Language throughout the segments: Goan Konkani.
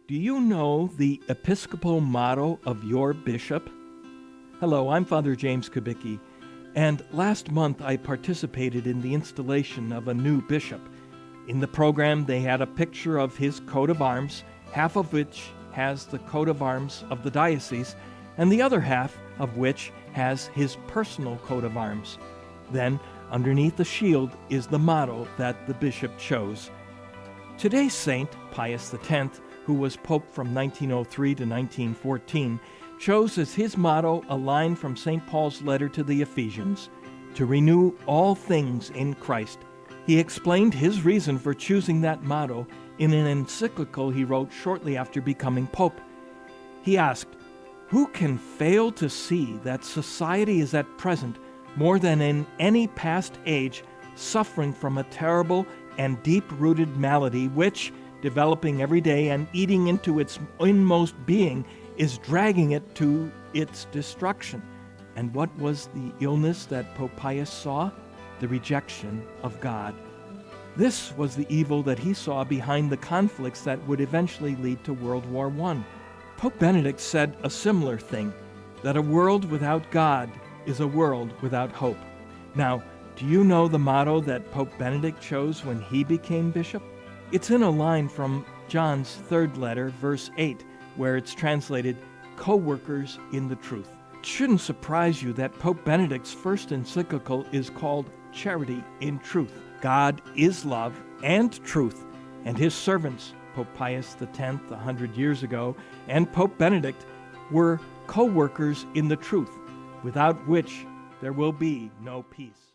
Do you know the episcopal motto of your bishop? Hello, I'm Father James Kubicki, and last month I participated in the installation of a new bishop. In the program, they had a picture of his coat of arms, half of which has the coat of arms of the diocese, and the other half of which has his personal coat of arms. Then, underneath the shield is the motto that the bishop chose. Today's saint, Pius X, who was pope from 1903 to 1914, chose as his motto a line from St. Paul's letter to the Ephesians, to renew all things in Christ. He explained his reason for choosing that motto in an encyclical he wrote shortly after becoming pope. He asked, "Who can fail to see that society is at present, more than in any past age, suffering from a terrible and deep-rooted malady which, developing every day and eating into its inmost being, is dragging it to its destruction?" And what was the illness that Pope Pius saw? The rejection of God. This was the evil that he saw behind the conflicts that would eventually lead to World War I. Pope Benedict said a similar thing, that a world without God is a world without hope. Now, do you know the motto that Pope Benedict chose when he became bishop? It's in a line from John's third letter, verse 8, where it's translated, co-workers in the truth. It shouldn't surprise you that Pope Benedict's first encyclical is called Charity in Truth. God is love and truth, and his servants, Pope Pius X 100 years ago, and Pope Benedict, were co-workers in the truth, without which there will be no peace.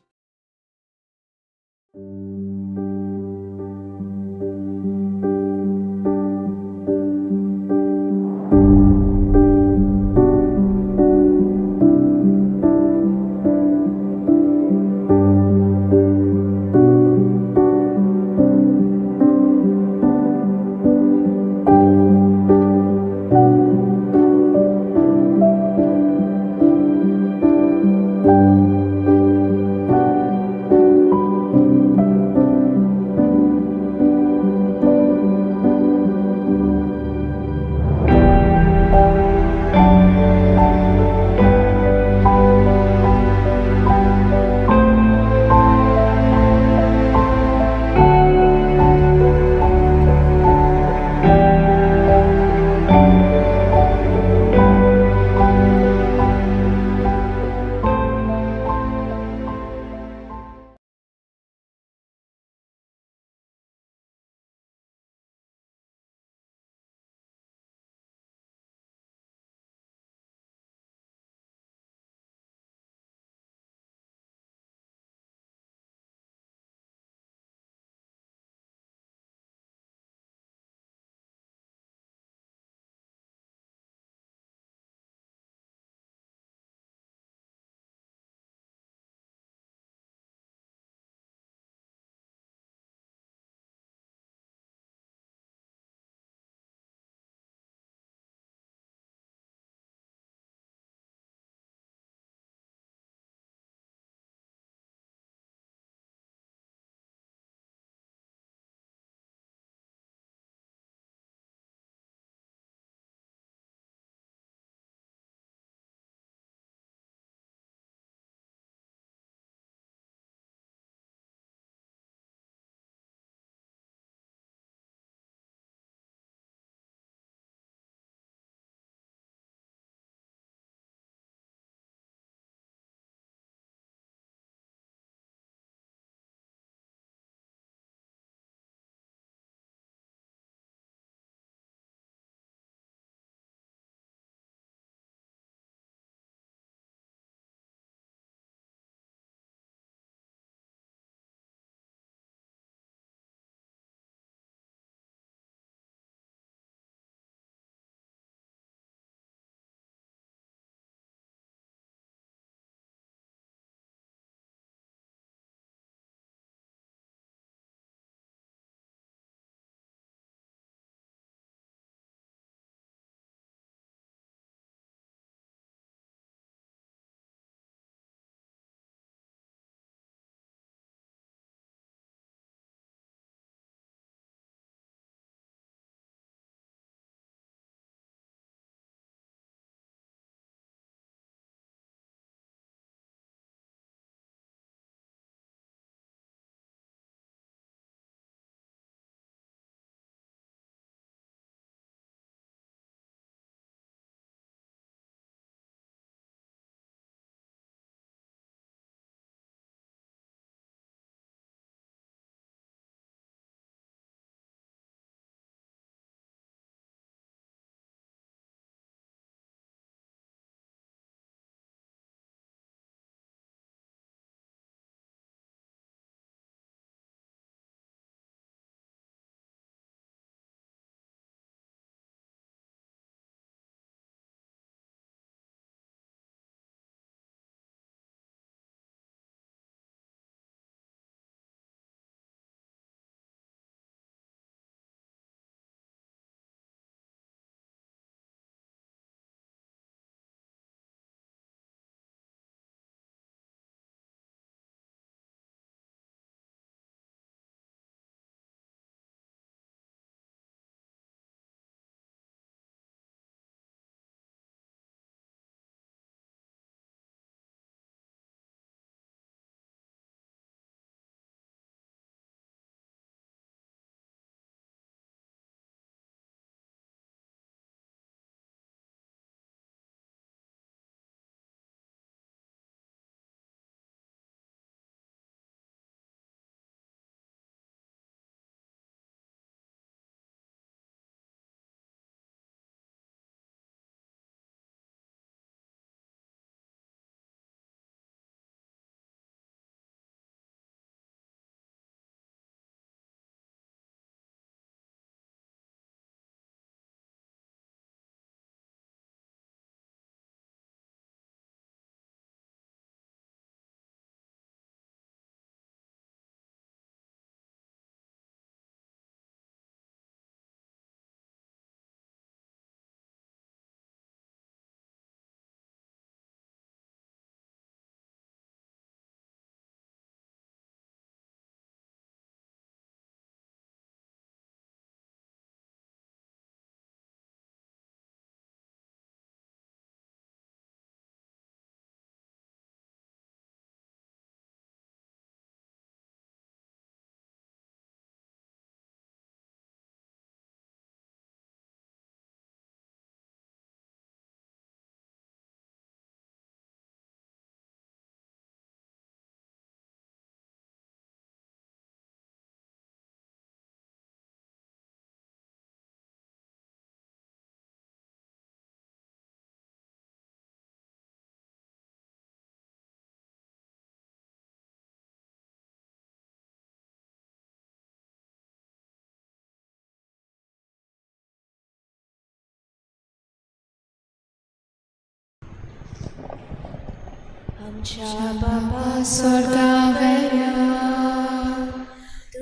आमच्या बापा स्वर्गावेल्या,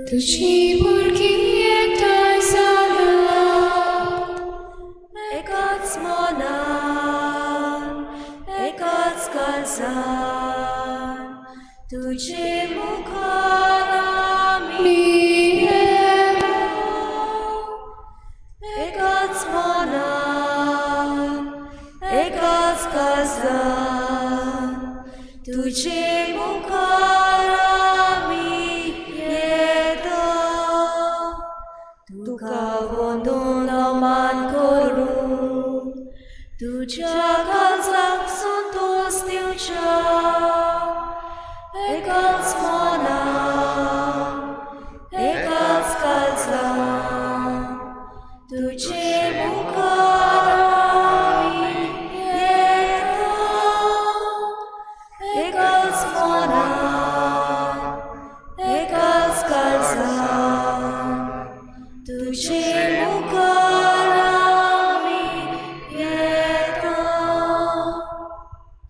तुजी भुरगीं एकठांय जाल्यात, एकाच मनान, एकाच काळजान, तुजे मुखार आमी येता. एकाच मनान, एकाच काळजान, तुजे मुखार आमी येता. तुका वंदून मान करून, तुज्या काळजाक संतोश दिवच्या, एकाच मनान, एकाच काळजान, तुजे मुखार आमी येता. एकाच मनान, एकाच काळजान, तुजे मुखार आमी येता.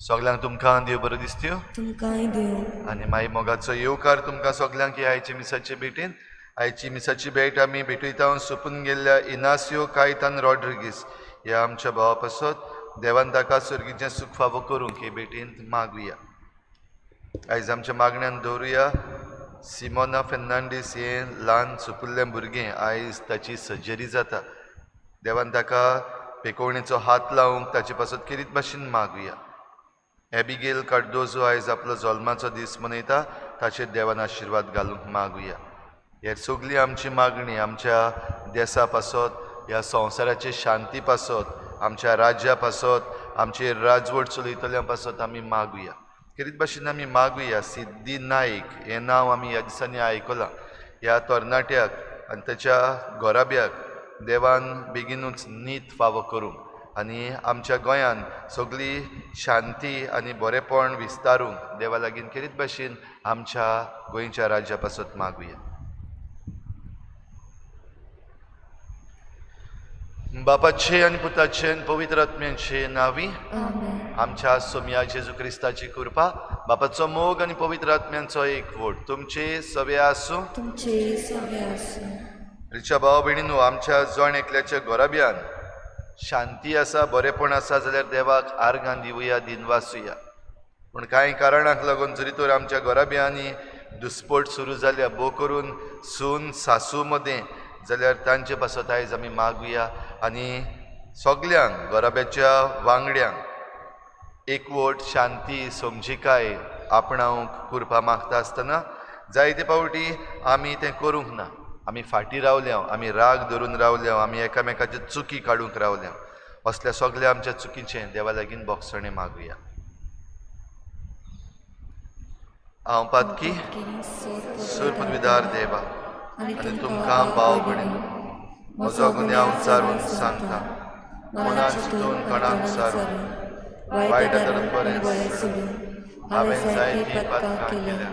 सगल्यांक तुमकां देव बरो दिसत्यो. तुमकांय देव. आनी मागीर मोगाचो येवकार तुमकां सगल्यांक ही आयची मिसाची भेटीन. आयची मिसाची भेट आमी भेटयता सोंपून गेल्ल्या इनासियो कायतान रॉड्रिगीस ह्या आमच्या भावा पासत. देवान ताका सर्गीचें सूख फावो करूंक हे भेटींत मागुया. आयज आमच्या मागण्यान दवरुया सिमोना फेर्नांडीस हें ल्हान सुपुल्लें भुरगें, आयज ताची सर्जरी जाता. देवान ताका पेकोवणेचो हात लावंक ताचे पासत खेरीत भाशेन मागुया. एबिगेल कार्दोजो आयज आपलो जल्माचो दीस मनयता, ताचेर देवान आशिर्वाद घालूंक मागुया. हे सगळी आमची मागणी आमच्या देसा पासत, ह्या संवसाराचे शांती पासत, आमच्या राज्या पासत, आमचे राजवट चलयतल्या पासत आमी मागुया. खेरीत भाशेन आमी मागुया सिद्धी नायक हें नांव आमी ह्या दिसांनी आयकलां. ह्या तरणाट्याक आनी ताच्या घराब्याक देवान बेगीनूच नीत फावो करूंक आनी आमच्या गोंयान सगळी शांती आनी बरेपण विस्तारूंक देवा लागीं खेरीत भाशेन आमच्या गोंयच्या राज्या पासत मागुया. बापाचे आनी पुताचे आनी पवित्र आत्म्याचे नांवी. आमच्या सोमया जेजू क्रिस्ताची कृपा, बापाचो मोग आनी पवित्र आत्म्यांचो एकवट तुमचे सवे आसूं. तुमचे सवे आसूं. रिच्या भाव भयणीनू, आमच्या जण एकल्याच्या घराब्यान शांती आसा, बरेपण आसा जाल्यार देवाक आर्गां दिवया, दिनवासुया. पूण कांय कारणाक लागून जरी तर आमच्या घराब्यांनी दुस्पट सुरू जाल्या, भोव करून सून सासू मदें, जाल्यार तांचे पासत आयज आमी मागुया आनी सगल्यांक घराब्याच्या वांगड्यांक एकवट, शांती, समजिकाय आपणावंक कृपा मागता आसतना जायते फावटी आमी तें करूंक ना. आमी फाटीं रावल्या, आमी राग धरून रावल्या, आमी एकामेकाच्यो चुकी काडूंक रावल्या. असल्या सगल्या आमच्या चुकीचें देवा लागीं बोगसणें मागुया. हांव पातकी सुरपदवीदार देवा आनी तुमकां भाव भयणीनू म्हजो गुन्यांव चारून सांगता. मनान चिंतून तोंडान सारून, वायट आदरान बरें सोडून हांवें जायतीं पातकां केल्या.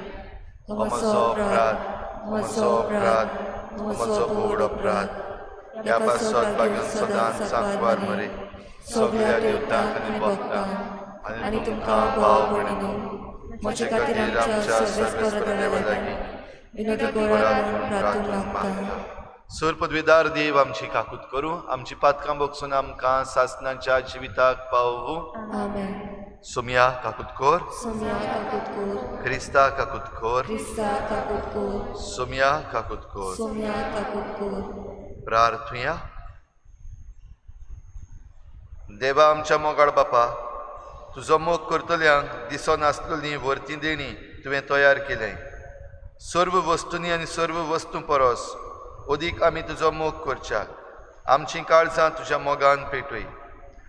हो म्हजो अपराध, म्हजो अपराध, म्हजो व्हड अपराध. ह्या पासत बागेन सदांच सांकवार मरे सगळ्या देवतांक आनी भक्तांक आनी तुमकां भाव भयणीनू म्हजे खातीर आमच्या सर्वेस्पर देवा लागीं विनंती करात म्हूण प्रार्थना मागता. सूर पदवीदार देव आमची काकूत करूं, आमची पातकां बोगसून आमकां सासनाच्या जिविताक पावूं. आमेन. सोमया काकूत कर. सोमया काकूत कर. क्रिस्ता काकूत कर. क्रिस्ता काकूत कर. सोमया काकूत कर. सोमया काकूत कर. प्रार्थुया. देवा आमच्या मोगाळ बापा, तुजो मोग करतल्यांक दिसो नासलेली वर्ती देणी तुवें तयार केलें. सर्व वस्तूंनी आनी सर्व वस्तूं परस अदीक आमी तुजो मोग करच्याक आमचीं काळजां तुज्या मोगान पेटय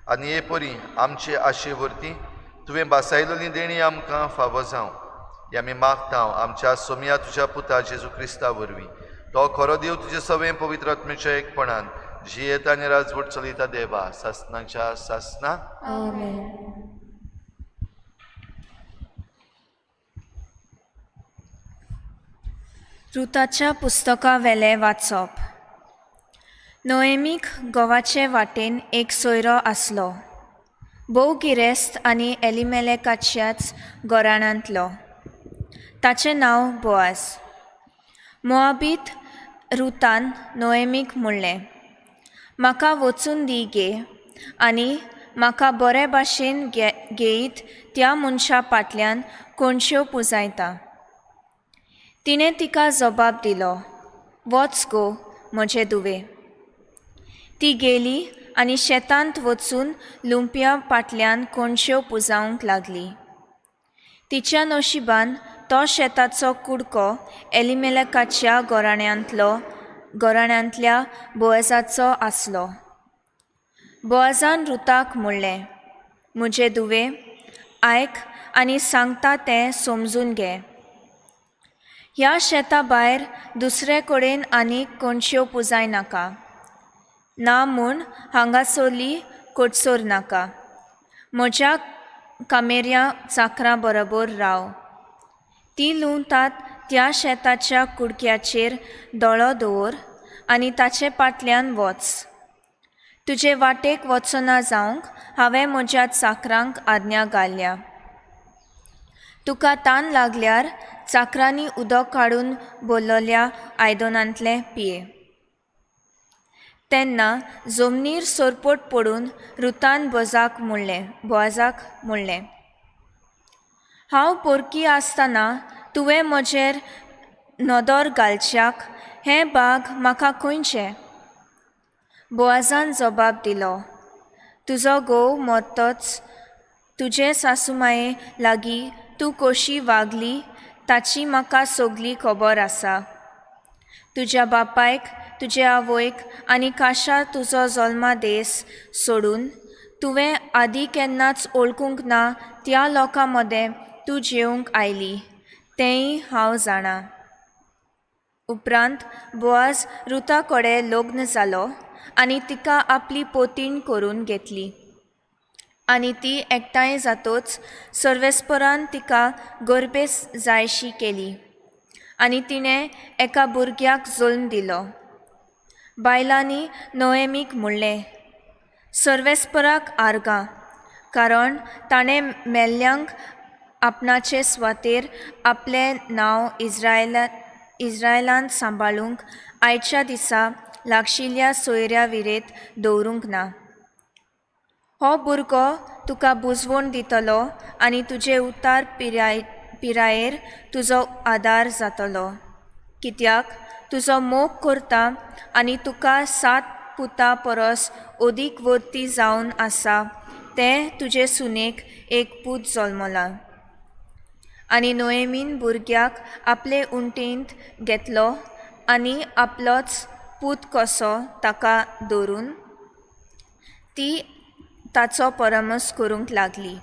आनी हे परी आमचे आशे वरती तुवें बासायलेली देणी आमकां फावो जावं. हें आमी मागता आमच्या सोमया तुज्या पुता जेजू क्रिस्ता वरवीं. तो खरो देव तुजे सवें पवित्र आत्म्याच्या एकपणान जियेता आनी राजवट चलयता देवा सासनाच्या सासना. आमेन. रुताच्या पुस्तका वेलें वाचप. नोएमीक घोवाचे वाटेन एक सोयरो आसलो. भोव गिरेस्त आनी एलिमेलेकाच्याच घराण्यांतलो. ताचें नांव बोआज. मोआबीत रुतान नोएमीक म्हणलें, म्हाका वचून दी गे आनी म्हाका बरे भाशेन घेयत त्या मनशा फाटल्यान कोणश्यो पुंजायता. तिणें तिका जबाब दिलो, वच गो म्हजे धुवे. ती गेली आनी शेतांत वचून लुंपया फाटल्यान कोणश्यो पुंजावंक लागली. तिच्या नशिबान तो शेताचो कुडको एलिमेलेकाच्या घराण्यांतल्या बोअजाचो आसलो. बोअजान रुताक म्हणलें, म्हजे धुवे, आयक आनी सांगता तें समजून घे. ह्या शेता भायर दुसरे कडेन आनीक कोणश्यो पुंजाय नाका, ना म्हूण हांगासरली कोटसोर नाका. म्हज्या कामेऱ्या चाकरां बरोबर राव. ती लुंवतात त्या शेताच्या कुडक्याचेर दोळो दवर आनी ताचे फाटल्यान वच. तुजे वाटेक वचना जावंक हांवें म्हज्या चाकरांक आज्ञा घाल्या. तुका तान लागल्यार चाकरांनी उदक काडून भरलेल्या आयदनांतलें पिये. तेन्ना जमनीर सरपट पडून रुतान बोआजाक म्हणलें, हांव पोरकी आसतना तुवें म्हजेर नदर घालच्याक हें बाग म्हाका खंयचें? बोआजान जबाब दिलो, तुजो घोव मरतच तुजे सासुमाये लागीं तूं कशी वागली ताची म्हाका सगली खबर आसा. तुज्या बापायक, तुजे आवयक आनी काशा तुजो जल्मा देस सोडून तुवें आदीं केन्नाच वळखूंक ना त्या लोकां मदें तूं जेवंक आयली तेंय हांव जाणा. उपरांत बोआज रुता कडेन लग्न जालो आनी तिका आपली पोतीण करून घेतली. आनी ती एकठांय जातच सर्वेस्परान तिका गर्भेस जायशी केली आनी तिणें एका भुरग्याक जल्म दिलो. बायलांनी नोएमीक म्हणलें, सर्वेस्पराक आर्गां, कारण ताणें मेल्ल्यांक आपणाचे सुवातेर आपलें नांव इस्रायलांत सांबाळूंक आयच्या दिसा लागशिल्ल्या सोयऱ्या विरेत दवरूंक ना. हो भुरगो तुका बुजवण दितलो आनी तुजे उतार पिरायेर तुजो आदार जातलो, कित्याक तुजो मोग करता आनी तुका 7 पुतां परस अदीक वर्ती जावन आसा तें तुजे सुनेक एक पूत जल्मला. आनी नोएमीन भुरग्याक आपले उंटींत घेतलो आनी आपलोच पूत कसो ताका धरून ती ताचो परामर्श करूंक लागली.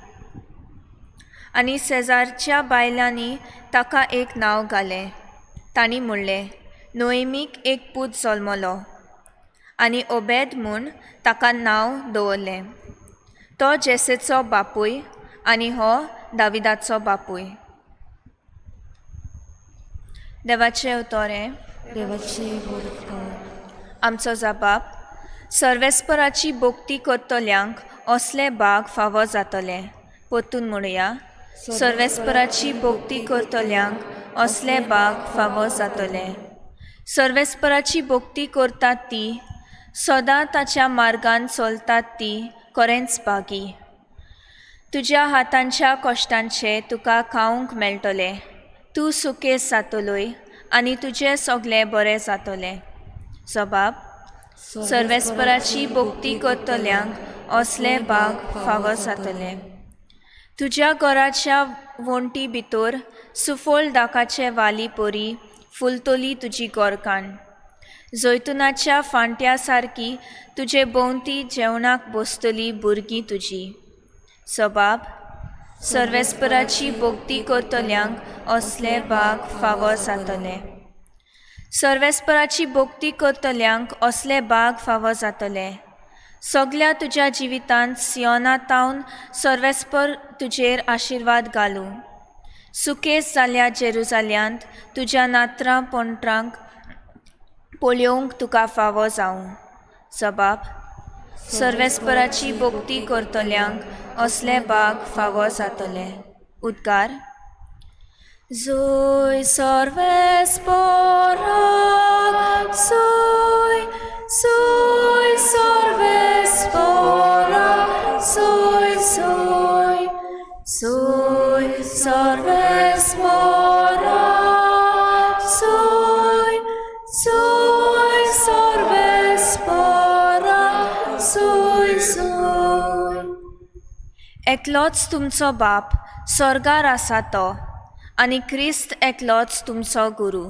आनी शेजारच्या बायलांनी ताका एक नांव घालें. तांणी म्हणलें, नोएमीक एक पूत जल्मलो आनी ओबेद म्हूण ताका नांव दवरलें. तो जेसेचो बापूय आनी हो दाविदाचो बापूय. देवाचें उतोरें. देवाचे उपकार. आमचो जबाब, सर्वेस्पराची भक्ती करतल्यांक असले भाग फावो जातले. परतून म्हणुया, सर्वेस्पराची भक्ती करतल्यांक असले भाग फावो जातले. सर्वेस्पराची भक्ती करतात ती सदां ताच्या मार्गान चलतात ती खरेंच भागी. तुज्या हातांच्या कश्टांचें तुका खावंक मेळटलें. तूं सुकेस जातलोय आनी तुजें सगळें बरें जातलें. जबाब, सर्वेस्पराची भक्ती करतल्यांक असले भाग फावो जातले. तुज्या घराच्या वण्टी भितर सुफळ दाकाचे वाली परी फुलतली तुजी गोरकाण. जैतुनाच्या फांट्या सारकी तुजे भोंवती जेवणाक बसतली भुरगीं तुजी. जबाब, सर्वेस्पराची भक्ती करतल्यांक असले भाग फावो जातले. सर्वेस्पराची भक्ती करतल्यांक असले भाग फावो जातले. सगल्या तुज्या जिवितांत सियोनातावन सर्वेस्पर तुजेर आशिर्वाद घालूं. सुकेस जाल्या जेरुजाल्यांत तुज्या नात्रां पोंट्रांक पळोवंक तुका फावो जावं. जबाब, सर्वेस्पराची भक्ती करतल्यांक असले भाग फावो जातले. उद्गार. जोय सर्वेस्पराक सोय, सोय सर्वेस्पराक सोय, सोय, सोय सर्वेस्पराक सोय, सोय सर्वेस्पराक सोय, सोय. एकलोच तुमचो बाप स्वर्गार आसा तो, आनी क्रिस्त एकलोच तुमचो गुरू.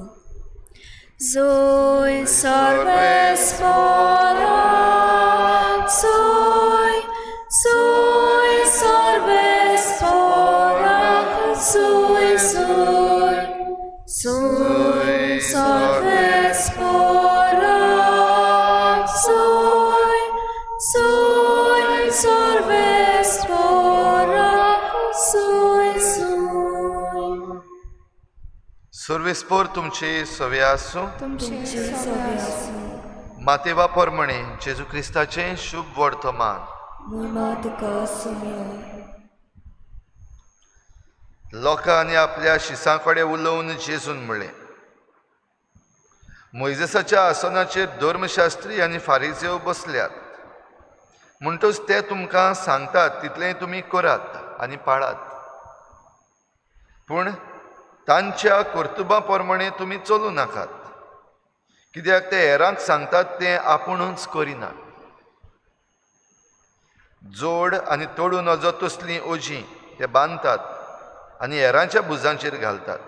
जोय सर्वेस्पराक सोय, सोय सर्वेस्पराक सोय, सोय, सोय सर्वेस्पराक सोय, सोय सर्वेस्पराक सोय, सोय. सर्वेस्पोर तुमचे सवे आसूं. तुमचे सवे आसूं. मातेवा प्रमाणे जेजू क्रिस्ताचें शुभ वर्तमान. महिमा तुका सुम्या. लोकांनी आपल्या शिसां कडेन उलोवन जेजून म्हणलें, मोयजेसाच्या आसनाचेर धर्मशास्त्री आनी फारिजेव बसल्यात, म्हणटच ते तुमकां सांगतात तितलें तुमी करात आनी पाळात, पूण तांच्या कर्तुबां प्रमाणे तुमी चलूं नाकात, कित्याक ते हेरांक सांगतात तें आपुणूच करिनात. जोड आनी तोडूं नजो तसलीं ओजीं ते बांदतात आनी हेरांच्या भुजांचेर घालतात,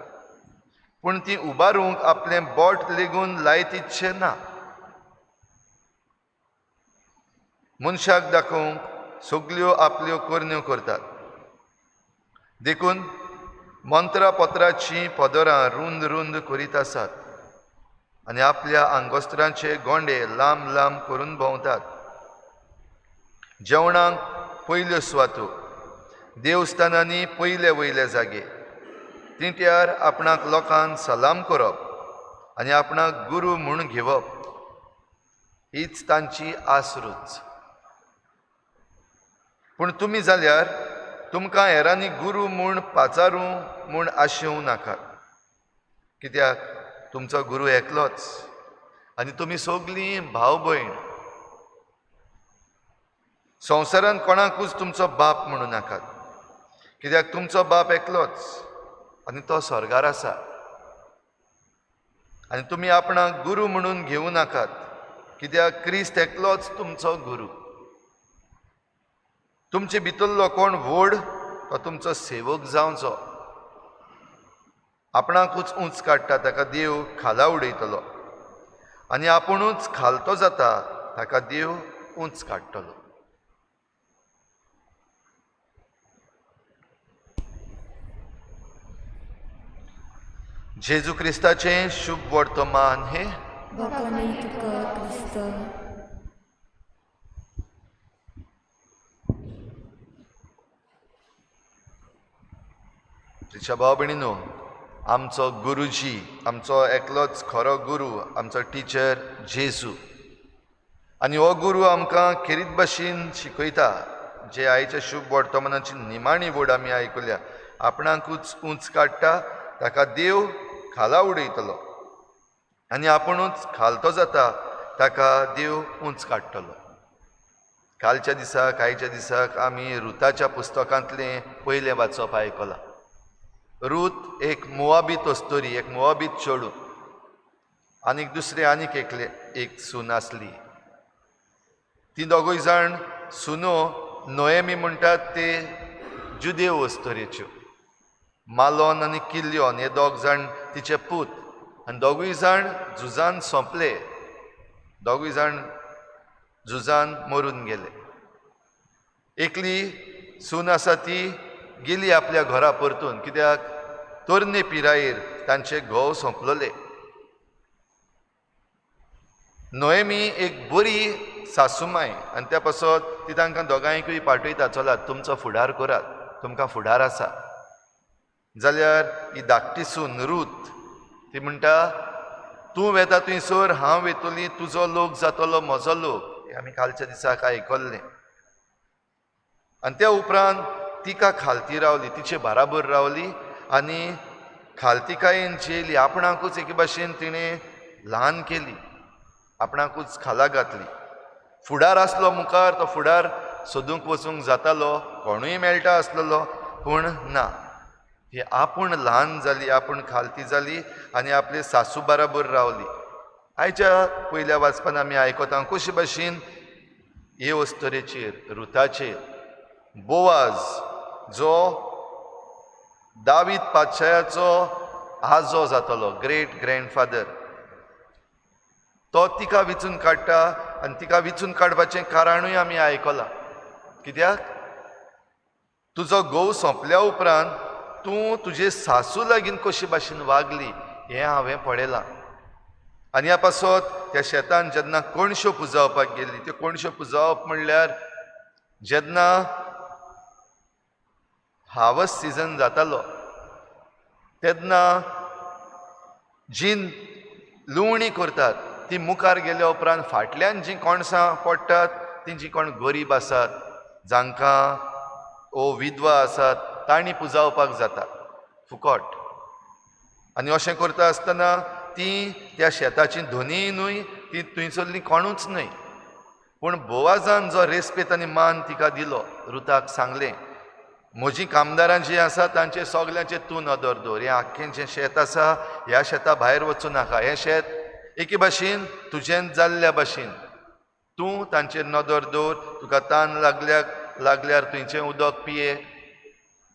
पूण ती उबारूंक आपलें बोट लेगून लायत इच्छे ना. मनशाक दाखोवंक सगल्यो आपल्यो करण्यो करतात, देखून मंत्रापत्राचीं पदरां रुंद रुंद करीत आसात आनी आपल्या आंगोस्त्रांचे गोंडे लांब लांब करून भोंवतात. जेवणाक पयल्यो सुवातो, देवस्थानांनी पयले वयले जागे, तिंट्यार आपणाक लोकांक सलाम करप आनी आपणाक गुरू म्हूण घेवप हीच तांची आसरूच. पूण तुमी जाल्यार तुमकां हेरांनी गुरू म्हूण पाचारूं म्हूण आशेवं नाकात, कित्याक तुमचो गुरू एकलोच आनी तुमी सगलीं भाव भयण. संवसारांत कोणाकूच तुमचो बाप म्हणूं नाकात, कित्याक तुमचो बाप एकलोच आनी तो स्वर्गार आसा. आनी तुमी आपणाक गुरू म्हणून घेवं नाकात, कित्याक क्रिस्त एकलोच तुमचो गुरू. तुमचे भितरलो कोण व्हड तो तुमचो सेवक जावचो. आपणाकूच उंच काडटा ताका देव खाला उडयतलो, आनी आपुणूच खालतो जाता ताका देव उंच काडटलो. जेजू क्रिस्ताचें शुभ वर्तमान हें. वाखाणी तुका क्रिस्ता. तिच्या भाव भयणीनो, आमचो गुरुजी, आमचो एकलोच खरो गुरू, आमचो टिचर जेजू, आनी हो गुरू आमकां खेरीत भाशेन शिकयता. जे आयच्या शुभ वर्तमानाची निमाणी वड आमी आयकुल्या, आपणाकूच उंच काडटा ताका देव खाला उडयतलो आनी आपुणूच खालतो जाता ताका देव उंच काडटलो. कालच्या दिसाक आयच्या दिसाक आमी रुताच्या पुस्तकांतलें पयलें वाचप आयकलां. रूत एक मुआबीत अस्तोरी, एक मुआबीत चेडूं, आनीक दुसरें आनीक एकले एक सून आसली. ती दोगूय जाण सुनो नोएमी म्हणटात ते जुदेव अस्तोरेच्यो. मालोन आनी किल्योन हे दोग जाण तिचे पूत, आनी दोगूय जाण झुजान सोंपले, दोगूय जाण झुजान मरून गेले. एकली सून आसा ती गेली आपल्या घरा परतून, कित्याक तरणे पिरायेर तांचे घोव सोंपलोले. नोएमी एक बरी सासूमाय आनी त्या पासत ती तांकां दोगांयकूय पाठयता, चलात तुमचो फुडार करात, तुमकां फुडार आसा. जाल्यार ही धाकटी सून रूत ती म्हणटा, तूं वेता थंयसर हांव वेतली, तुजो लोक जातलो म्हजो लोक, हें आमी कालच्या दिसाक आयकल्लें. आनी त्या उपरांत तिका खालती रावली, तिचे बाराबर रावली आनी खालतिकायेन जेली, आपणाकूच एके भाशेन तिणें ल्हान केली, आपणाकूच खाला घातली. फुडार आसलो मुखार, तो फुडार सोदूंक वचूंक जातालो, कोणूय मेळटा आसलेलो, पूण ना, ही आपूण ल्हान जाली, आपूण खालती जाली आनी आपले सासू बराबर रावली. आयच्या पयल्या वाचपान आमी आयकता कशे भाशेन हे अस्तरेचेर रुताचेर बोवाज जो दावीद पातशायाचो आजो जातलो, ग्रेट ग्रँडफादर, तो तिका विचून काडटा. आनी तिका विचून काडपाचें कारणूय आमी आयकलां. कित्याक? तुजो घोव सोंपल्या उपरांत तूं तुजे सासू लागीं कशे भाशेन वागली हें हांवें पळयलां. आनी ह्या पासत त्या शेतान जेन्ना कोणश्यो पुजावपाक गेली, त्यो कोणश्यो पुजावप म्हणल्यार जेन्ना हार्वस्ट सिजन जातालो तेन्ना जी लुवणी करतात ती मुखार गेल्या उपरांत फाटल्यान जीं कणसां पडटात ती जीं कोण गरीब आसात, जांकां ओ विधवा आसात, तांणी पुजावपाक जाता फुकट. आनी अशें करता आसतना ती त्या शेताची धनी न्हय, ती थंयसरली कोणूच न्हय. पूण बोवाजान जो रेस्पेत आनी मान तिका दिलो, रुताक सांगलें म्हजीं कामदारां जीं आसा तांचे सगल्यांचे तूं नदर दवर, हें आख्खें जें शेत आसा ह्या शेता भायर वचूं नाका, हें शेत एके भाशेन तुजें जाल्ल्या भाशेन तूं तांचेर नदर दवर, तुका तान लागल्यार थंयचें उदक पिये.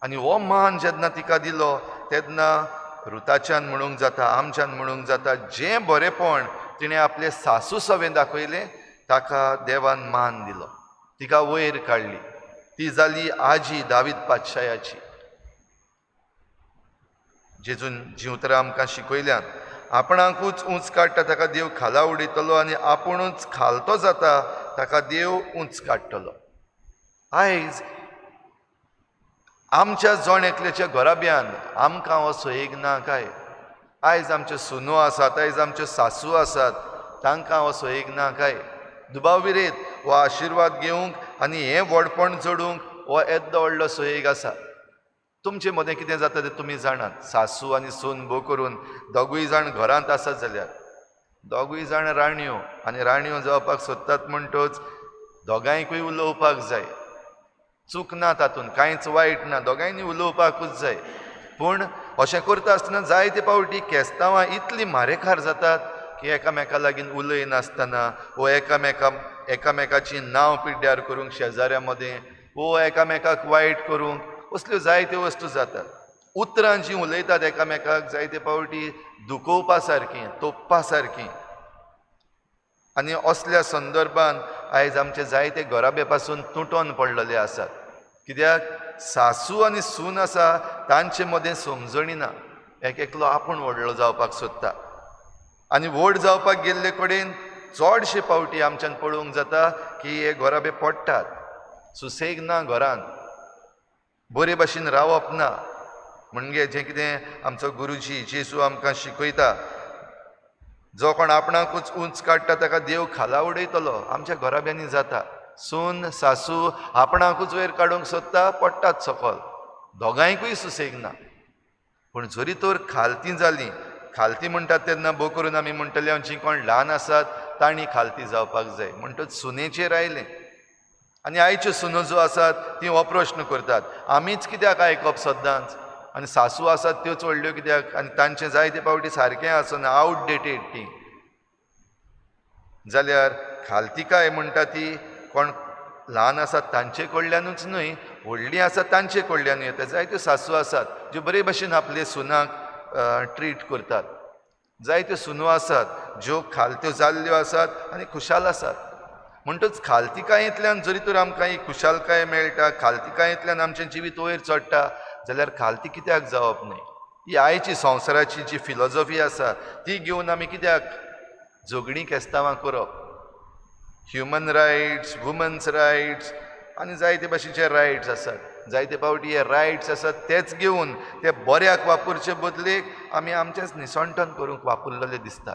आनी हो मान जेन्ना तिका दिलो तेन्ना रुताच्यान म्हणूंक जाता, आमच्यान म्हणूंक जाता, जें बरेंपण तिणें आपले सासू सवें दाखयलें ताका देवान मान दिलो, तिका वयर काडली, ती जाली आजी दावीद पातशायाची. जेजून जीं उतरां आमकां शिकयल्यान, आपणाकूच उंच काडटा ताका देव खाला उडयतलो आनी आपुणूच खालतो जाता ताका देव उंच काडटलो. आयज आमच्या जण एकल्याच्या घराब्यान आमकां हो सोयेग ना काय? आयज आमच्यो सुनो आसात, आयज आमच्यो सासू आसात, तांकां हो सोयेग ना काय? दुबाव विरेत हो आशिर्वाद घेवंक आनी हें व्हडपण जोडूंक हो येद्दो व्हडलो सोयेग आसा. तुमचे मदें कितें जाता तें तुमी जाणात. सासू आनी सून भो करून दोगूय जाण घरांत आसत जाल्यार दोगूय जाण राणयो, आनी राणयो जावपाक सोदतात म्हणटच दोगांयकूय उलोवपाक जाय. चूक ना तातूंत, कांयच वायट ना, दोगांयनी उलोवपाकूच जाय. पूण अशें करता आसतना जायते फावटी केस्तांवां इतलीं मारेकार जातात की एकामेका लागीं उलयनासतना वो एकामेकाची नांव पिड्ड्यार करूंक शेजाऱ्या मदें वो एकामेकाक वायट करूंक असल्यो जायत्यो वस्तू जातात. उतरां जीं उलयतात एकामेकाक जायते फावटी दुखोवपा सारकीं, तोपपा सारकीं. आनी असल्या संदर्भान आयज आमचे जायते घराबे पासून तुटोन पडलेले आसात. कित्याक? सासू आनी सून आसा तांचे मदें समजणी ना, एक एकलो आपूण व्हडलो जावपाक सोदता. आनी व्हड जावपाक गेल्ले कडेन चडशे फावटी आमच्यान पळोवंक जाता की हे घराबे पडटात, सुसेग ना घरान, बरे भाशेन रावप ना. म्हणजे जें कितें आमचो गुरुजी जेजू आमकां शिकयता, जो कोण आपणाकूच उंच काडटा ताका देव खाला उडयतलो. आमच्या घराब्यांनी जाता, सून सासू आपणाकूच वयर काडूंक सोदता, पडटात सकल, दोगांयकूय सुसेग ना. पूण जरी तर खालती जाली, खालती म्हणटात तेन्ना भो करून आमी म्हणटले जीं कोण ल्हान आसात तांणी खालती जावपाक जाय. म्हणटच सुनेचेर आयलें. आनी आयच्यो सुनो ज्यो आसात ती हो प्रश्न करतात, आमीच कित्याक आयकप सद्दांच, आनी सासू आसात त्योच व्हडल्यो कित्याक, आनी तांचें जायते फावटी सारकें आसना, आवटडेटेड ती. जाल्यार खालतिकाय म्हणटा ती कोण ल्हान आसात तांचे कडल्यानूच न्हय, व्हडलीं आसात तांचे कडल्यानूय येता. जायत्यो सासू आसात ज्यो बरे भाशेन आपले सुनाक ट्रीट करतात, जायत्यो सुनो आसात ज्यो खालत्यो जाल्ल्यो आसात आनी खुशाल आसात. म्हणटच खालतिकायेंतल्यान जरी तर आमकां ही खुशालकाय मेळटा, खालतिकायेंतल्यान आमचें जिवीत वयर चडटा, जाल्यार खालती कित्याक जावप न्हय? ही आयची संवसाराची जी फिलॉजॉफी आसा ती घेवन आमी कित्याक झगडीं केस्तांवां करप? ह्युमन रायट्स, वुमन्स रायट्स आनी जायते भाशेचे रायट्स आसात. जायते फावटी हे रायट्स आसात तेच घेवन ते बऱ्याक वापरचे बदलेक आमी आमचेंच निसणटन करूंक वापरलेले दिसता.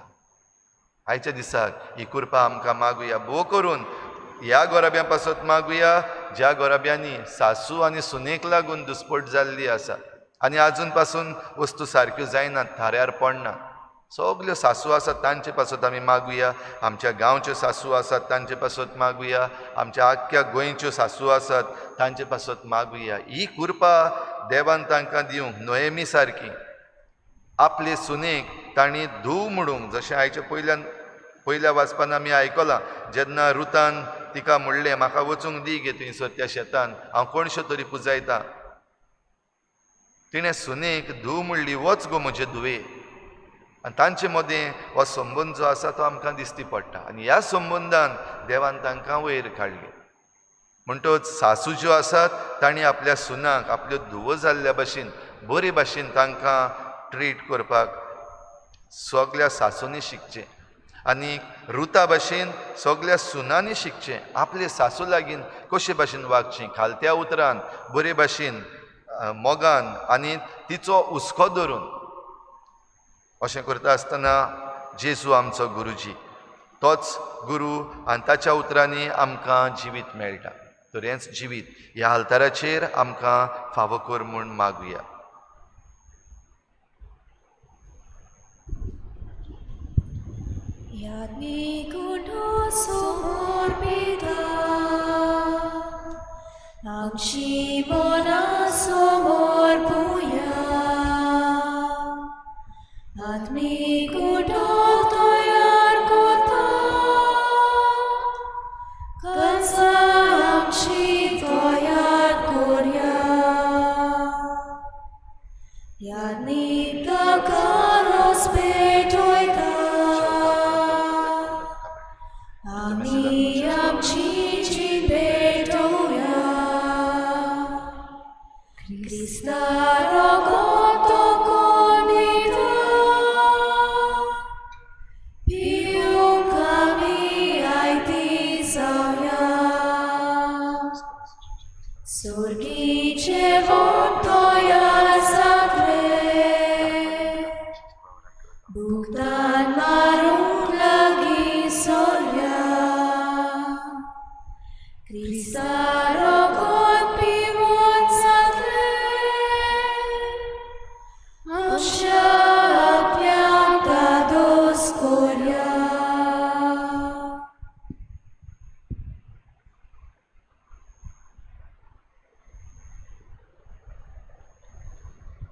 आयच्या दिसाक ही कृपा आमकां मागुया, भोव करून ह्या गोराब्यां पासत मागुया ज्या गोराब्यांनी सासू आनी सुनेक लागून दुस्पट जाल्ली आसा आनी आजून पासून वस्तू सारक्यो जायनात, थाऱ्यार पडना. सगल्यो सासू आसात तांचे पासत आमी मागुया, आमच्या गांवच्यो सासू आसात तांचे पासत मागुया, आमच्या आख्ख्या गोंयच्यो सासू आसात तांचे पासत मागुया. ही कृपा देवान तांकां दिवंक. नोएमी सारकी आपले सुनेक तांणी धूव म्हणूंक, जशें आयच्या पयल्या वाचपान आमी आयकलां, जेन्ना रुतान तिका म्हणलें म्हाका वचूंक दी गे थंयसर त्या शेतान, हांव कोणश्यो तरी पुजायता, तिणें सुनेक धूव म्हणली, वच गो म्हजे धुवे. आनी तांचे मदें हो संबंद जो आसा तो आमकां दिश्टी पडटा आनी ह्या संबंदान देवान तांकां वयर काडली. म्हणटच सासू ज्यो आसात तांणी आपल्या सुनाक आपल्यो धुवो जाल्ल्या भाशेन बरे भाशेन तांकां ट्रीट करपाक सगल्या सासूंनी शिकचें आनी रुता भाशेन सगल्या सुनांनी शिकचें, आपले सासू लागीं कशे भाशेन वागचें, खालत्या उतरान बरे भाशेन मोगान आनी तिचो हुस्को धरून. अशें करता आसतना जेजू आमचो गुरुजी, तोच गुरू आनी ताच्या उतरांनी आमकां जिवीत मेळटा. तर हेंच जिवीत ह्या आल्ताराचेर आमकां फावो कर म्हूण मागुया.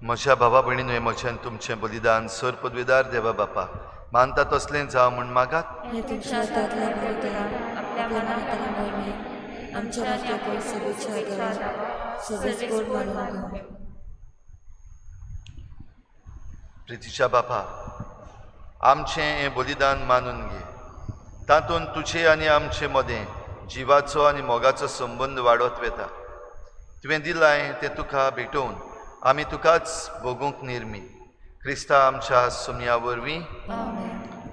म्हज्या भावा भयणीन म्हजें तुमचें बलिदान सर पदवीदार देवा बापा मानता तसलें जावं म्हूण मागात. प्रितीच्या बापा, आमचें हें बलिदान मानून घे, तातूंत तुजे आनी आमचे मदें जिवाचो आनी मोगाचो संबंद वाडत वता. तुवें दिलाय तें तुका भेटोवन आमी तुकाच भोगूंक निर्मी क्रिस्ता आमच्या सुमया वरवीं.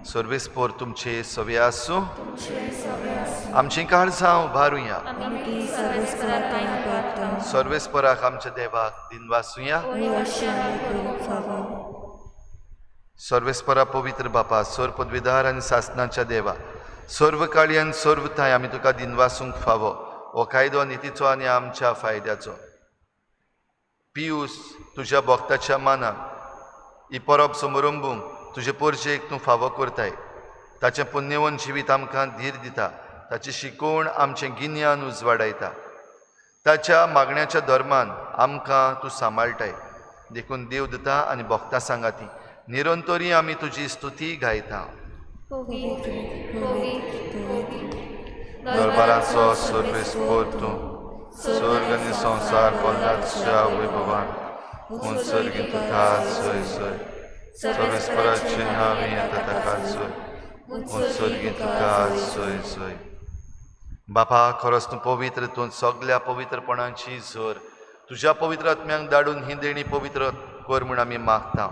सर्वेस्पोर तुमचे सवे आसूं. आमचीं काळजां उबारुया. सर्वेस्पोराक आमच्या देवाक दिनवासुया. सर्वेस्पोरा पवित्र बापा, सर्व पदवीदार आनी सासनाच्या देवा, सर्व काळी आनी सर्व थांय आमी तुका दिनवासूंक फावो. हो कायदो नितीचो आनी आमच्या फायद्याचो. पियूस तुज्या भक्ताच्या मानाक ही परब समरंबूंक तुजे पोरजेक तूं फावो करताय. ताचें पुण्यवन जिवीत आमकां धीर दिता, ताची शिकवण आमचें गिन्यान उजवाडायता, ताच्या मागण्याच्या धर्मान आमकां तूं सांबाळटाय. देखून देव दिता आनी भक्ता सांगाती निरंतरी आमी तुजी स्तुती गायता. दरबाराचो सर्वेस्पोर तूं स्वर्ग आनी संवसार भरलाच्या वैभवान उत्सर्गी तुका सोय सोय. सर्वेस्पराचे नांव येता ताका सोय, उत्सर्गी तुका सोय सोय. बापा, खरोच तूं पवित्र, तूं सगल्या पवित्रपणाची झर. तुज्या पवित्र आत्म्यांक धाडून ही देणी पवित्र कर म्हूण आमी मागता.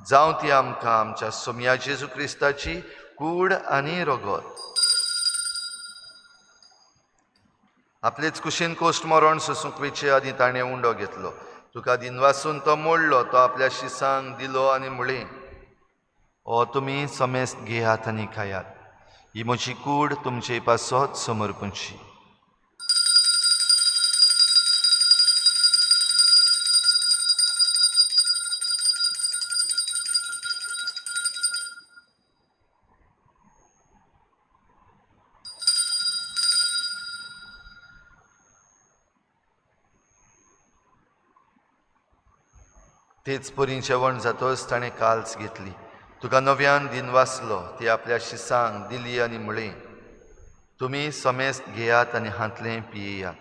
जावं ती आमकां आमच्या सोमया जेजू क्रिस्ताची कूड आनी रगत. आपलेच कुशीन कोश्ट मरण सोसूंक वयचे आदीं ताणें उंडो घेतलो, तुका दिनवासून तो मोडलो, तो आपल्या शिसांक दिलो आनी म्हणलें, हो तुमी समेस्त घेयात आनी खायात, ही म्हजी कूड तुमचे पासत समर्पणची. तेच परी जेवण जातच ताणें काल्स घेतली, तुका नव्यान दिन वाचलो, ती आपल्या शिसांक दिली आनी म्हळें, तुमी समेस्त घेयात आनी हांतलें पियेयात.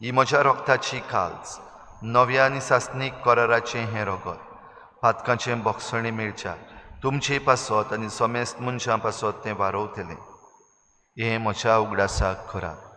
ही म्हज्या रोगताची काल्स, नव्या आनी सासणीक कराराचें हें रोगत, पातकांचें बोगसणें मेळच्या तुमचे पासत आनी समेस्त मनशां पासत तें वारोवतलें. हें म्हज्या उगडासाक करात.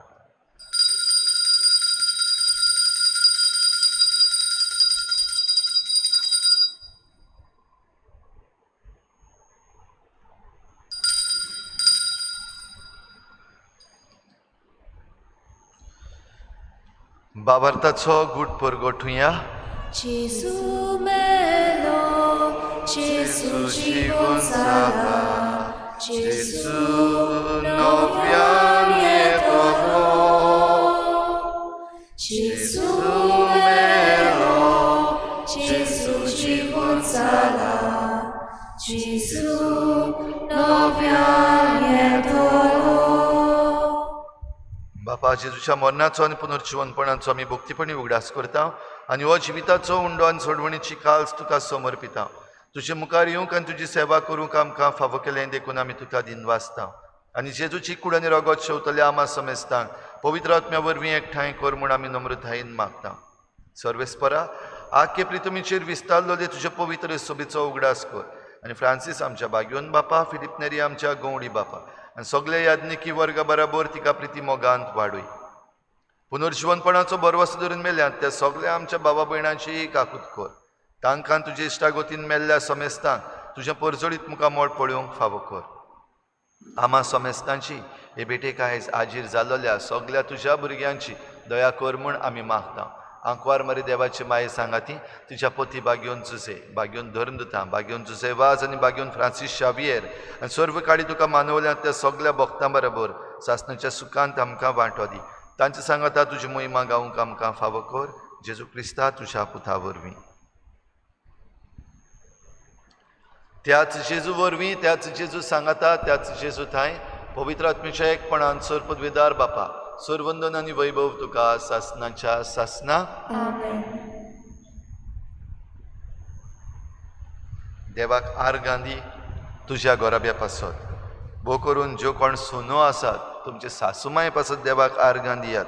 बाबार्थाचो गूट परगोठुया. जेजू मेलो, जेजू जिवन जाला, जेजू नव्यान येतलो. जेजू मेलो, जेजू जिवन जाला, जेजू नव्यान येतलो. बापा, जेजूच्या मरणाचो आनी पुनर्जिवनपणाचो आमी भक्तीपणी उगडास करता आनी हो जिविताचो उंडो आनी सोडवणीची काल्स तुका समर्पिता. तुजे मुखार येवंक आनी तुजी सेवा करूंक आमकां फावो केलें देखून आमी तुका दिनवासता. आनी जेजूची कूड आनी रगत शेवतल्या आमा समेस्तांक पवित्र आत्म्या वरवीं एकठांय कर म्हूण आमी नम्रतायेन मागता. सर्वेस्परा, आख्खे प्रितमीचेर विस्तारलेले तुजे पवित्र सोबीचो उगडास कर आनी फ्रांसीस आमच्या बाग्योन बापा, फिलीप नेरी आमच्या गवडी बापा आनी सगळे याज्ञिकी वर्गा बराबर तिका प्रिती मोगांत वाडय. पुनर्जिवनपणाचो बरवस धरून मेल्यात त्या सगळ्या आमच्या बाबा भयणांची काकूत कर. तांकां तुजे इश्टागोतीन मेल्ल्या समेस्तांक तुजें परजळीत मुखामळ पळोवंक फावो कर. आमा समेस्तांची हे भेटेक आयज आजीर जाल्ल्या सगळ्या तुज्या भुरग्यांची दया कर म्हूण आमी मागता. आंकवार मरे देवाची माये सांगाती तुज्या पोती बागयोन जुसे, बागयोन धर्मदुतां, बागयोन जुसे वाज आनी बागयोन फ्रांसीस शावियर आनी सर्व काळी तुका मानवल्या त्या सगळ्या भक्तां बरोबर सासणाच्या सुखांत आमकां वांटो दी. तांचे सांगाता तुजी मोहिमा गावंक आमकां फावो कर. जेजू क्रिस्ता तुज्या पुता वरवीं. त्याच जेजू वरवीं, त्याच जेजू सांगाता, त्याच जेजू थांय पवित्र आत्म्याच्या एकपणान सर्वपदवीदार बापा, सर्वंदन आनी वैभव तुका सासनाच्या सासना. देवाक आर्गां दी तुज्या गोराब्या पासत, भो करून ज्यो कोण सुनो आसात तुमचे सासूमाय पासत देवाक आर्गां दियात.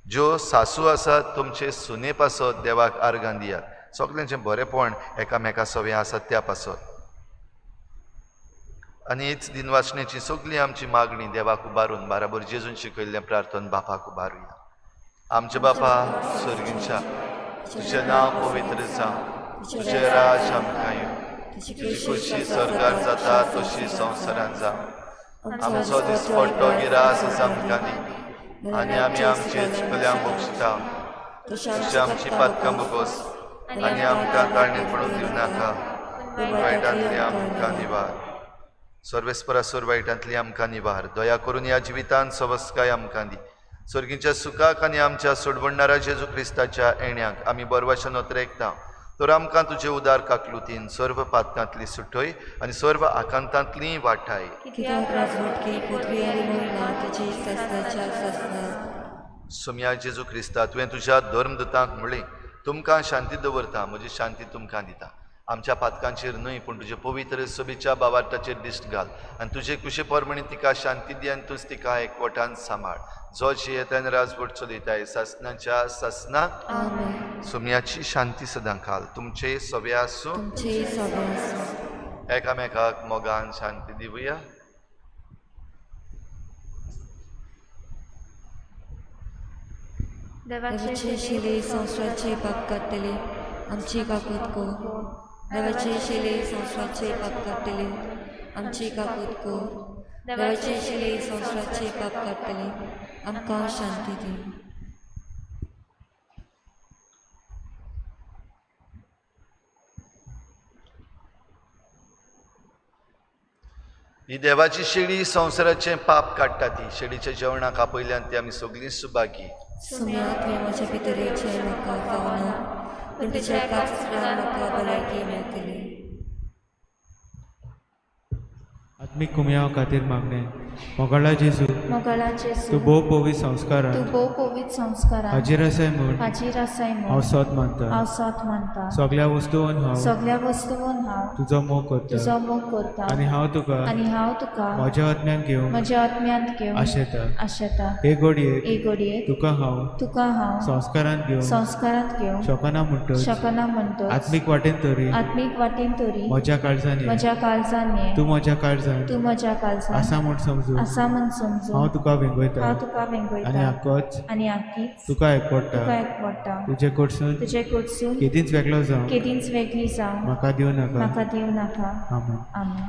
ज्यो सासू आसात तुमचे सुने पासत देवाक आर्गां दियात. सगल्यांचें बरेंपण एकामेका सवें आसात त्या पासत. आनी हीच दिनवासणेची सगळी आमची मागणी देवाक उबारून बाराबर जेजून शिकयल्लें प्रार्थन बापाक उबारुया. आमचे बापा सर्गींच्या, तुजें नांव पवित्र जावं, तुजें राज आमकां येवं, तुजी खोशी सरकार जाता तशी संवसारांत जावं. आमचो दिसपट्टो गिरास आमकां दी आनी आमी आमचे चुकल्यांक बक्षिता तशी आमची पातकां बोगोस आनी आमकां ताळणेंत पडूंक दिवं नाका, वायटांतली आमकां निवार. सर्वेस्परा सोर वायटांतली आमकां निवार. दया करून ह्या जिवितांत सवस्काय आमकां दी. सर्गीच्या सुखाक आनी आमच्या सोडवणणारा जेजू क्रिस्ताच्या येण्याक आमी बरवाच्या नोतरेकता तर आमकां तुजे उदार काकलुतीन सर्व पातकांतली सुटय आनी सर्व आकांतांतली वाठाय. सोम्या जेजू क्रिस्ता, तुवें तुज्या धर्मदुतांक म्हणलें, तुमकां शांती दवरता, म्हजी शांती तुमकां दिता. आमच्या पातकांचेर न्हय पूण तुजे पवित्र सोबीच्या बावार्थाचेर दिश्ट घाल आनी तुजे कुशे परमणी तिका शांती दी आनी तूंच तिका एकवटान सांबाळ. जो जियेता आनी राजवट चलयताय सासनाच्या सासना. सोम्याची शांती सदां काल तुमचे सवे आसूं. एकामेकाक मोगान शांती दिवया. देवाचे शिले संवसाराचे पाप काडटले आमची काकूत कर. देवाचे शिले संवसाराचे पाप काडटले आमची काकूत कर. देवाचे शिले संवसाराचे पाप काडटले आमकां शांती दी. ही देवाची शेळी संवसाराचें पाप काडटा. ती शेळीच्या जेवणाक आपयल्यान ती आमी सगळीं सुभागी. सोम्या, तुवें म्हज्या भितर येवचें म्हाका फावना, पूण तुज्या एकाच उतरान म्हाका भलायकी मेळटली. आत्मीक कुमयाव खातीर मागणें. मोगाळा जेजू, मोगाळा जेजू, तूं भोव पवित्र संस्कारान तूं भोव पवित्र संस्कारान हाजीर आसाय म्हूण हाजीर आसाय हांव म्हूण सोद मानता. हांव सोद मानता. सगळ्या वस्तून हांव सगळ्या वस्तून हांव तुजो मोग करता तुजो मोग करता आनी हांव तुका आनी हांव तुका म्हज्या आत्म्यान घेवंक म्हज्या आत्म्यांत घेवन आशेता. आशेता. हे घडयेक हे घडयेक तुका हांव तुका हांव संस्कारांत घेवंक संस्कारांत घेवंक शकना म्हणटच शकना म्हणटच आत्मीक वाटेन तरी आत्मीक वाटेन तरी म्हज्या काळजान ये. म्हज्या काळजान ये. तूं म्हज्या काळजान तूं म्हज्या काळजान आसा म्हूण समजून आसा म्हूण समजून हांव तुका वेंगयता हांव तुका आनी वेंगयता हाकोच आनी आकीच तुका एकवडटा. तुका एकवडटा. तुजे कडसून तुजे कडसून केदींच वेगळो जावं केदींच वेगळी जावं म्हाका दिवं नाका. म्हाका दिवं नाका. आमेन. आमेन.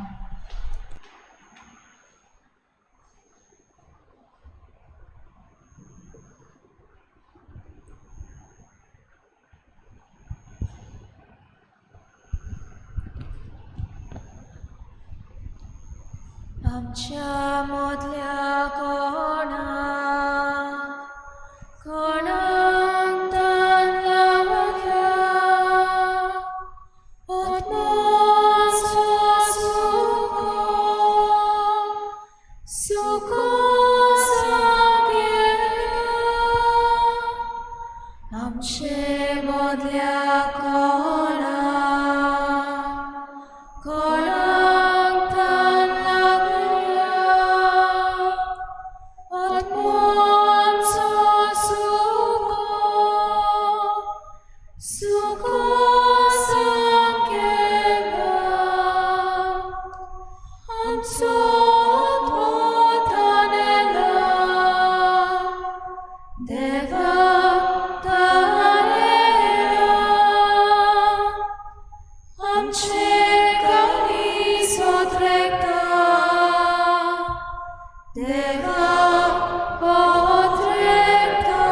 आमच्या मदल्या कोणाक कोणाक तान लागल्या आत्मोचो सुको सुको सागेला. आमचे मदल्या कोणाक कोणाक तान लागल्या आत्मोचो सुको सुको सागेला. आमचो आत्मो तानेला देवा तानेला. आमचे काळीज ओत्रेता देवा ओत्रेता.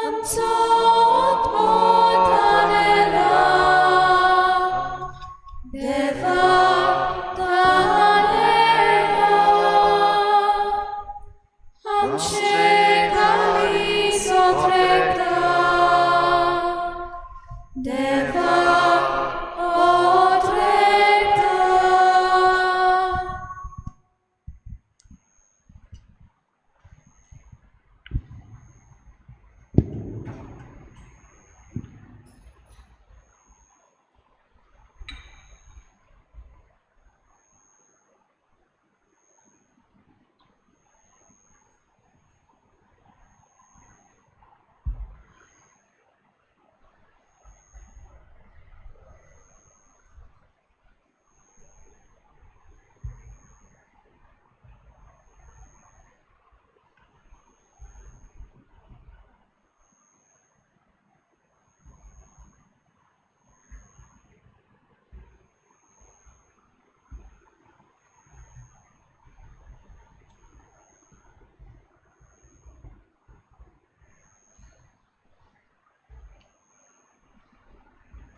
आमचो आत्मो तानेला देवा तानेला. आमचे काळीज ओत्रेता देवा ओत्रेता.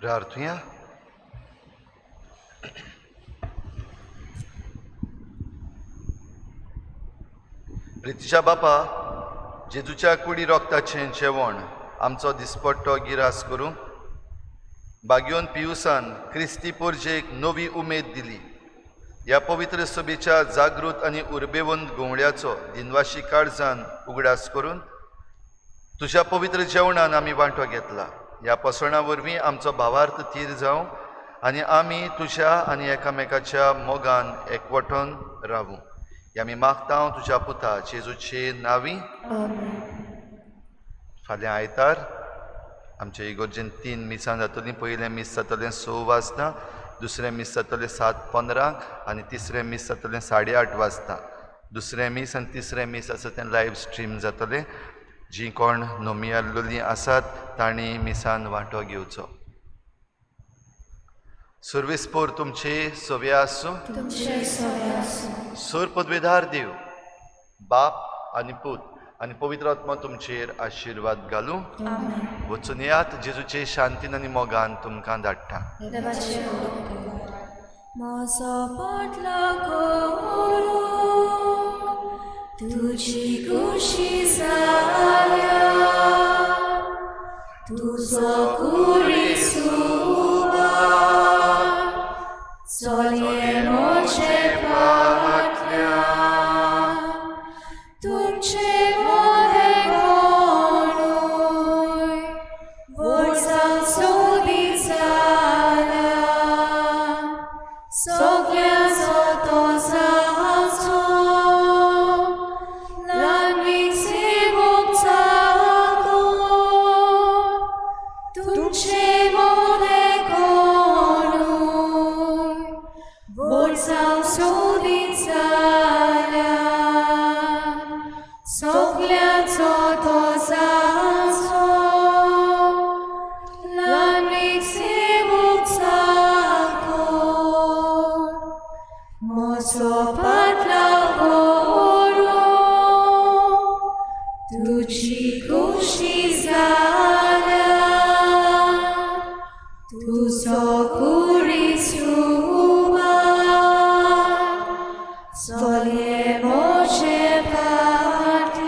प्रार्थुया. प्रितीच्या बापा, जेजूच्या कुडी रोगताचें जेवण आमचो दिसपट्टो गिरास करूंक बागयोन पियुसान क्रिस्ती पोरजेक नवी उमेद दिली. ह्या पवित्र सभेच्या जागृत आनी उर्बेवंत घुंवड्याचो दिनवाशी काळजान उगडास करून तुज्या पवित्र जेवणान आमी वांटो घेतला. ह्या पसणा वरवीं आमचो भावार्थ थीर जावं आनी आमी तुज्या आनी एकामेकाच्या मोगान एकवटून रावूं. हे आमी मागता तुज्या पुता जेजूचे नांवी. फाल्यां आयतार आमचे इगोर्जेन 3 मिसां जातलीं. पयलें मीस जातलें 6 वाजता, दुसरें मीस जातलें 7:15 आनी तिसरें मीस जातलें 8:30 वाजता. दुसरें मीस आनी तिसरें मीस आसा तें लायव्ह स्ट्रीम जातलें. जीं कोण नोमियाल्लोलीं आसात तांणी मिसान वांटो घेवचो. सुर्वेस पोर तुमचे सवे आसूं. सूर पदवेदार देव बाप आनी पूत आनी पवित्र आत्मा तुमचेर आशिर्वाद घालूं. वचून येयात, जेजूचे शांतीन आनी मोगान तुमकां धाडटा. म्हजो पोटलो करूंक तुजी खुशी जाल्या, तुजो कुरी सुवा चलये म्हजे पांय. तुजी खोशी जाल्या तुजो कुडीस चलये म्हजे फाटल्यान.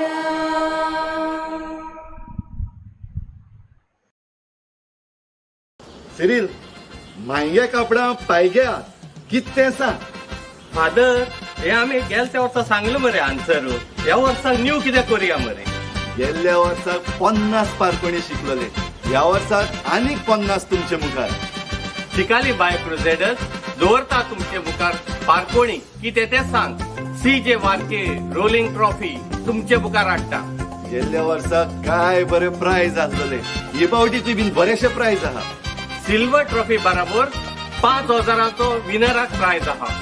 सिरील, म्हायगे कापडां पायग्या कितें सांग. फादर, हे आमी गेल्या त्या वर्सा सांगलें मरे आन्सर. ह्या वर्सा न्यू कितें करुया मरे. गेल्ल्या वर्साक 50 पारपणी शिकलोले, ह्या वर्साक आनीक 50 तुमचे मुखार. शिकाली बाय क्रुझेडर्स दवरता तुमचे मुखार पारकोणी कितें तें सांग. सी जे वार्के रोलिंग ट्रॉफी तुमचे मुखार हाडटा. गेल्ल्या वर्साक काय बरे प्रायज आसलेले, हे फावटीची बीन बरेशे प्रायज आहा. सिल्वर ट्रॉफी बराबर 5,000चो विनराक प्रायज आहा.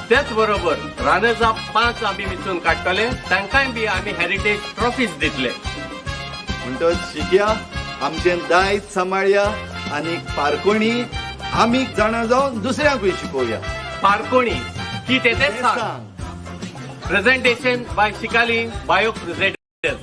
तेच बरोबर रनर्स अप 5 आमी वेंचून काडटले, तांकांय बी आमी हेरिटेज ट्रॉफीज दितले. म्हणटच शिकया, आमचें दायज सांबाळया आनी पारकोणी आमी जाणा जावन दुसऱ्यांकूय शिकोवया. पारकोणी कितें तें सांग. सांग. Presentation by Shikali Bayo Crusaders.